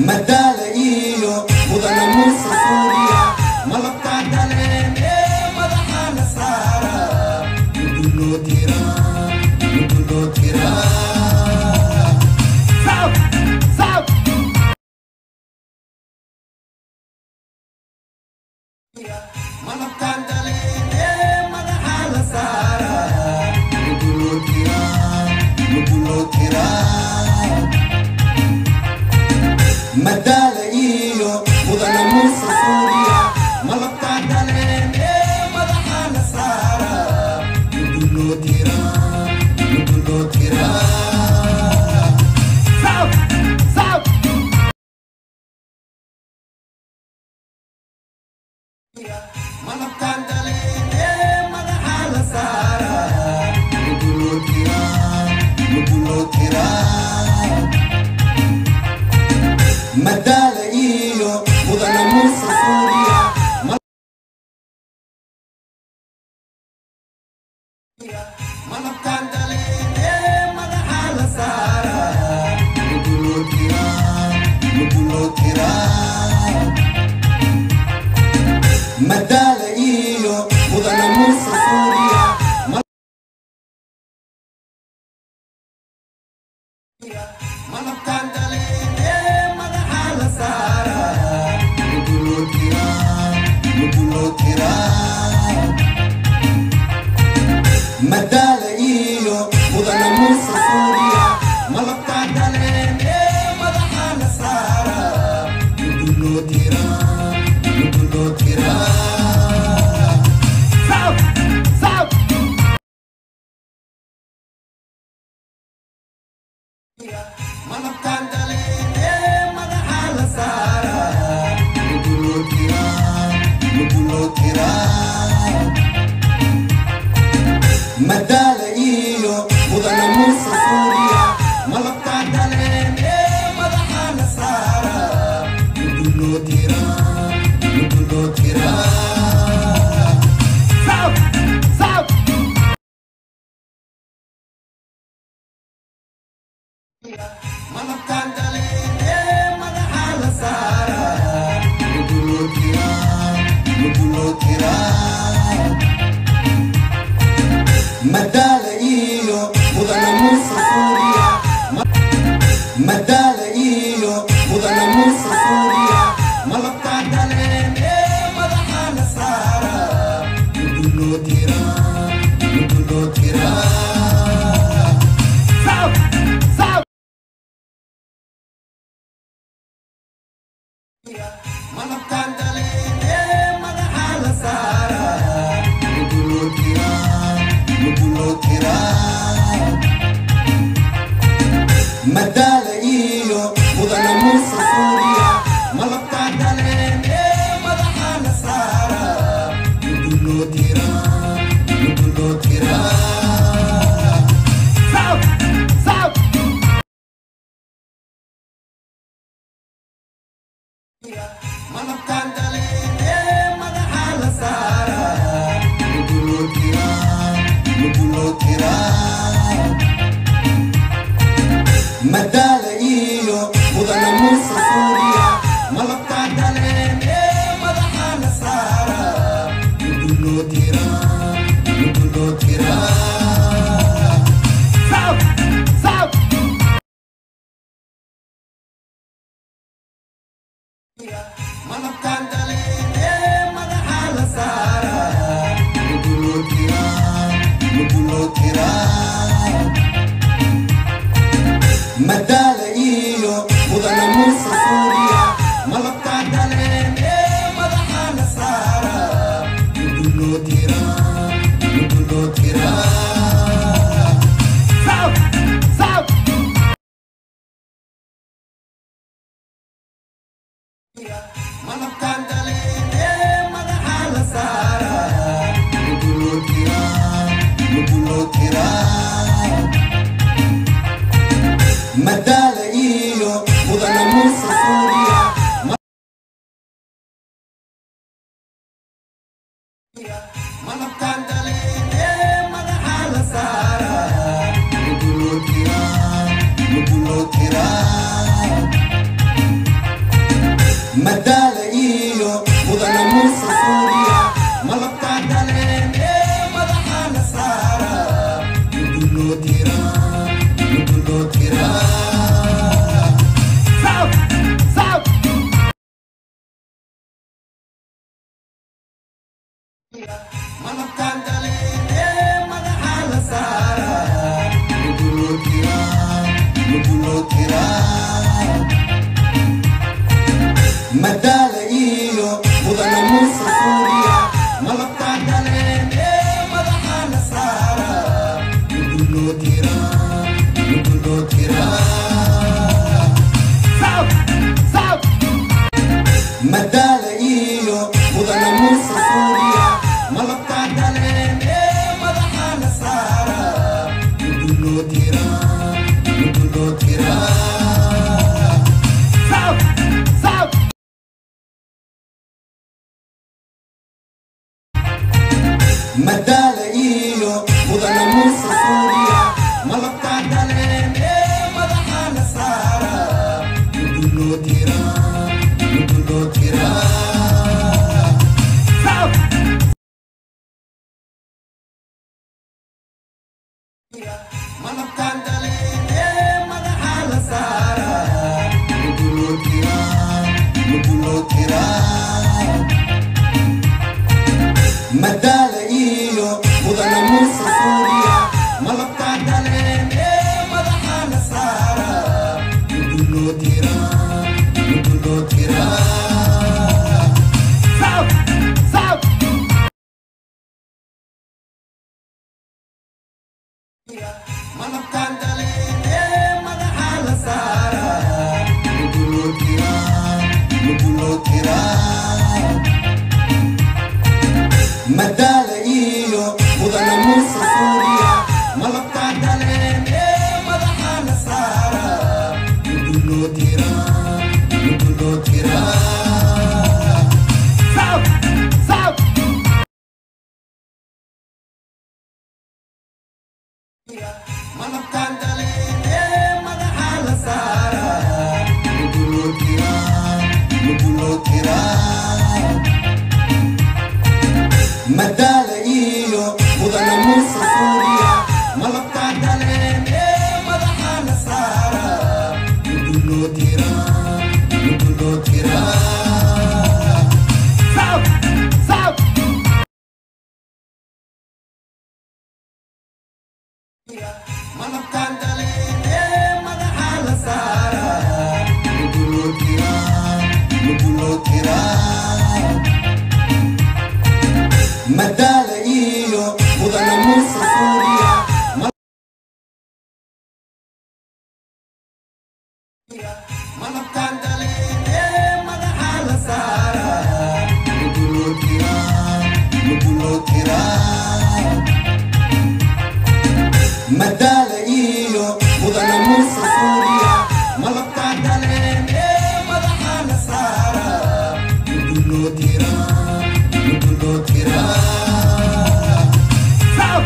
Madaale iyo Mudane Muuse Suuriya, malabka dhaleen ee madaxa la saara, muduloo tira, muduloo tira. Sacab, sacab. Malabkan dhaleen ee madaxa la saara, muduloo tira, muduloo tira. Madaale iyo Mudane Muuse Suuriya, malabka dhaleen ee madaxa la saara, muduloo tira, muduloo tira. Sacab, sacab. Malabkan dhaleen ee madaxa la saara, muduloo tira, muduloo tira. Madaale iyo Mudane Muuse Suuriya, malabkan dhaleen ee madaxa la saara, muduloo tira, muduloo tira. Madaale iyo Mudane Muuse Suuriya, malabkan dhaleen ee madaxa la saara, muduloo tira, muduloo tira. Madaale iyo Mudane Muuse Suuriya, malabka dhaleen ee madaxa la saara, muduloo tira, muduloo tira. Sacab, sacab. Malabkan dhaleen ee madaxa la saara, muduloo tira, muduloo tira. Madaale iyo Mudane Muuse Suuriya, malabka dhaleen ee madaxa la saara, muduloo tira, muduloo tira. Sacab, sacab. Malabkan dhaleen ee madaxa la saara, muduloo tira, muduloo tira. Madaale iyo Mudane Muuse Suuriya, Madaale iyo Mudane Muuse Suuriya, malabka dhaleen ee madaxa la saara, muduloo tira, muduloo tira. Sacab, sacab. Malabkan dhaleen ee madaxa la saara, muduloo tira, muduloo tira. Madaale iyo Mudane Muuse Suuriya, malabka dhaleen ee madaxa la saara, muduloo tira, muduloo tira. Sacab, sacab. Malabkan dhaleen ee madaxa la saara, muduloo tira, muduloo tira. Madaale iyo Mudane Muuse Suuriya, malabka dhaleen ee madaxa la saara, muduloo tira, muduloo tira. Sacab, sacab. Malabkan dhaleen ee madaxa la saara, muduloo tira, muduloo tira. Madaale iyo Mudane Muuse Suuriya, malabka dhaleen ee madaxa la saara, muduloo tira, muduloo tira. Sacab, sacab. Malabkan dhaleen ee madaxa la saara, muduloo tira, muduloo tira. Madaale iyo Mudane Muuse Suuriya. Malabkaan dhaleen ee madaxa la saaraa, muduloo tiraa, muduloo tiraa. Madaala iyo Mudana Muuse Suuriya, malabkaan dhaleen ee madaxa la saaraa, muduloo tiraa, muduloo tiraa. Sacab, sacab. Malabkaan dhaleen ee madaxa la saaraa, muduloo tiraa, muduloo tiraa. Madaala iyo Mudana Muuse Suuriya, malabkaan dhaleen ee madaxa la saaraa, muduloo tiraa, muduloo tiraa. Sacab, sacab. Madaala iyo Mudana Muuse Suuriya, malabkaan dhaleen ee madaxa la saaraa, muduloo tiraa, muduloo tiraa. Sacab, sacab. Madaala iyo Mudana Muuse Suuriya, malabkaan dhaleen ee madaxa la saaraa, muduloo tiraa, muduloo tiraa. Sacab. Malabkaan dhaleen ee madaxa la saaraa, muduloo tiraa, muduloo tiraa. Madaala iyo Mudana Muuse Suuriya, malabkaan dhaleen ee madaxa la saaraa, muduloo tiraa, muduloo tiraa. Sacab, sacab. Malabkaan dhaleen ee madaxa la saaraa, muduloo tiraa, muduloo tiraa. Madaala iyo Mudana Muuse Suuriya, malabkaan dhaleen ee madaxa la saaraa, muduloo tiraa, muduloo tiraa. Sacab, sacab. Malabkaan dhaleen ee madaxa la saaraa, muduloo tiraa, muduloo tiraa. Madaala iyo Mudana Muuse Suuriya, malabkaan dhaleen ee madaxa la saaraa, muduloo tiraa, muduloo tiraa. Sacab, sacab. Malabkaan dhaleen ee madaxa la saaraa, muduloo tiraa, muduloo tiraa. Madaala iyo Mudana Muuse Suuriya, malabkaan dhaleen ee madaxa la saaraa, muduloo tiraa, muduloo tiraa. Madaala iyo Mudana Muuse Suuriya, malabkaan dhaleen ee madaxa la saaraa, muduloo tiraa, muduloo tiraa. Sacab,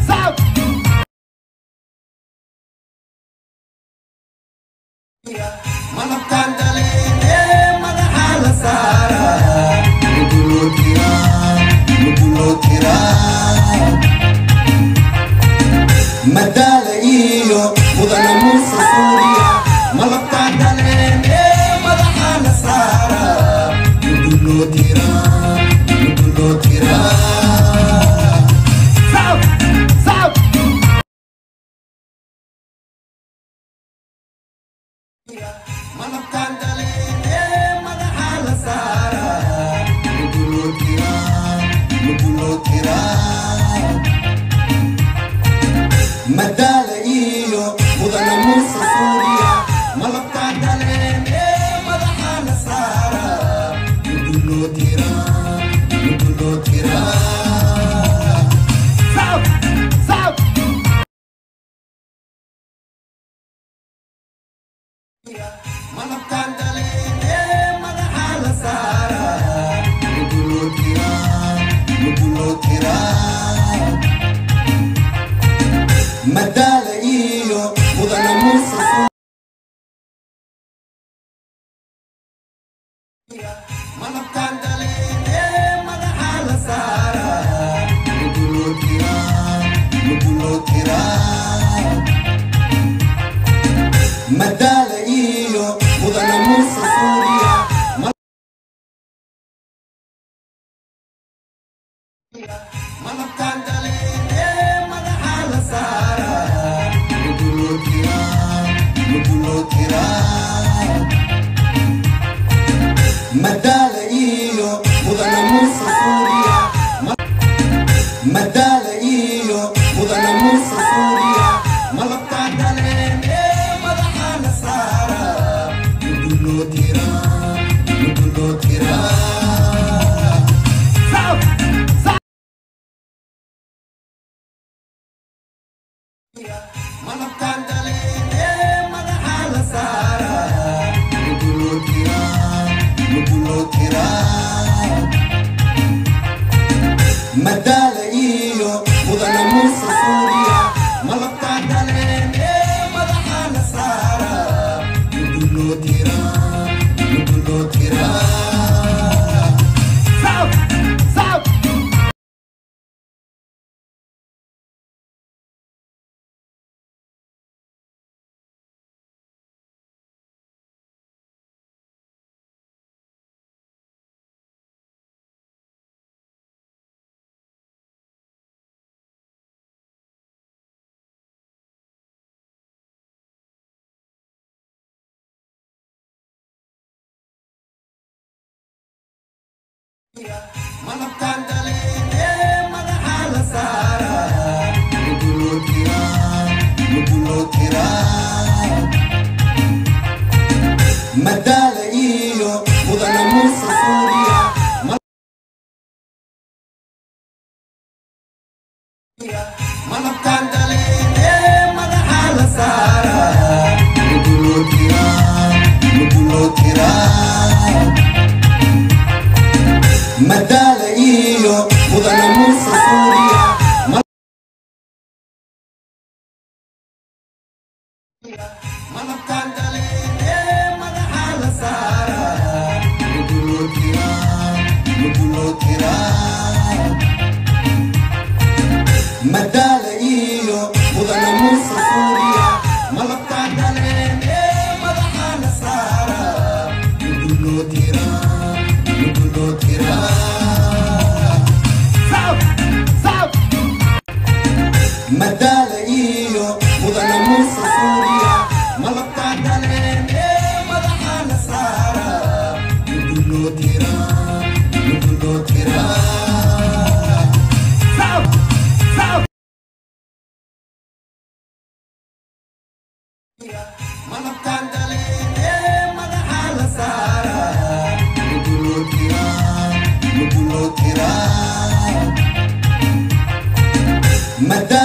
sacab. Malabkaan dhaleen ee madaxa la saaraa, muduloo tiraa, muduloo tiraa. Madaala iyo Mudana Muuse Suuriya, malabkaan dhaleen ee madaxa la saaraa, muduloo tiraa, muduloo tiraa. Sacab, sacab. Malabkaan dhaleen ee madaxa la saaraa, muduloo tiraa, muduloo tiraa. Madaala iyo Mudana Muuse Suuriya, malabkaan dhaleen ee madaxa la saaraa, muduloo tiraa, muduloo tiraa. Sacab, sacab. Malabkaan dhaleen ee madaxa la saaraa, muduloo tiraa, muduloo Tiraa. Madaala iyo Mudane Muuse malabkaan dhaleen ee madaxa la saaraa. Muduloo tiraa, muduloo tiraa. Madaala iyo Mudane Muuse Suuriya malabkaan dhaleen ee madaxa la saaraa. Muduloo tiraa, muduloo tiraa. Madaala iyo Mudane Muuse Suuriya, Madaala iyo Mudane Muuse Suuriya malabkaan dhaleen ee madaxa la saaraa. Muduloo tiraa, muduloo tiraa. Malabkaan dhaleen ee madaxa la saaraa. Muduloo tiraa, muduloo tiraa. Madaala iyo Mudane Muuse Suuriya malabkaan dhaleen ee madaxa la saaraa. Muduloo tiraa, muduloo tiraa. Malabkaan dhaleen ee madaxa la saaraa. Muduloo tiraa, muduloo tiraa. Madaala iyo Mudane Muuse Suuriya malabkaan dhaleen ee madaxa la saaraa. Muduloo tiraa, muduloo tiraa. Madaala iyo Mudane Muuse Suuriya malabkaan dhaleen ee madaxa la saaraa. Muduloo tiraa, muduloo tiraa. Madaala iyo Mudane Muuse Suuriya malabkaan dhaleen ee madaxa la saaraa. Muduloo tiraa, muduloo tiraa. Madaala iyo Mudane Muuse Suuriya malabkaan dhaleen ee madaxa la saaraa. Muduloo tiraa, muduloo tiraa. Malabkaan dhaleen ee madaxa la saaraa. Muduloo tiraa, muduloo tiraa. Madaala